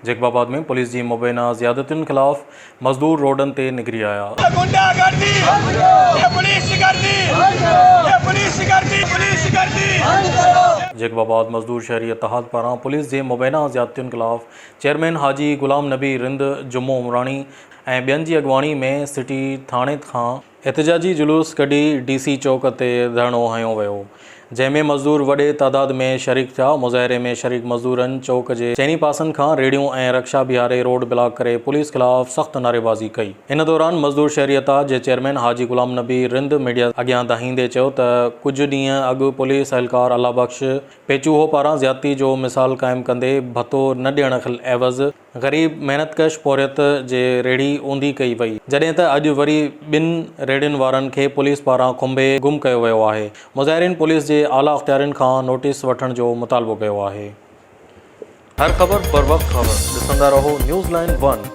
Jacob آباد ۾ police جي مبينا زيادتين خلاف مزدور روڊن تي نڪري آيا. غنڊا گردي اي پوليس گردي اي پوليس گردي پوليس گردي. جيڪب آباد مزدور شهري اتحاد پاران پوليس جي مبينا زيادتين خلاف چيئرمين حاجي غلام نبي رند، جمعو عمراڻي ۽ ٻين جي اڳواڻي ۾ سٽي ٿاڻي کان احتجاجي جلوس ڪڍي ڊي سي چوڪ تي ڌرڻو هنيو ويو، جنهن ۾ مزدور وڏي تعداد ۾ شريڪ ٿيا، مظاهري ۾ شريڪ مزدورن چوڪ جي چئني پاسن کان ريڙهيون ۽ رڪشا بيهاري روڊ بلاڪ ڪري پوليس خلاف سخت نعريبازي ڪئي. ان دوران مزدور شهري اتحاد جي چيئرمين حاجي غلام نبي رند ميڊيا اڳيان دانهيندي چيو ته ڪجهه ڏينهن اڳ پوليس اهلڪار الله بخش پيچوهو پاران زيادتي جو مثال قائم ڪندي ڀتو نه ڏيڻ عيوض غريب محنت ڪش پورهيت جي ريڙهي اونڌي ڪئي وئي، جڏهن ته اڄ وري ٻن ريڙهين وارن کي پوليس پاران کنڀي گم ڪيو ويو آهي، مظاهرين پوليس جي اعليٰ اختيارين کان نوٽيس وٺڻ جو مطالبو ڪيو آهي. هر خبر بروقت خبر ڏسندا رهو نيوز لائين ون.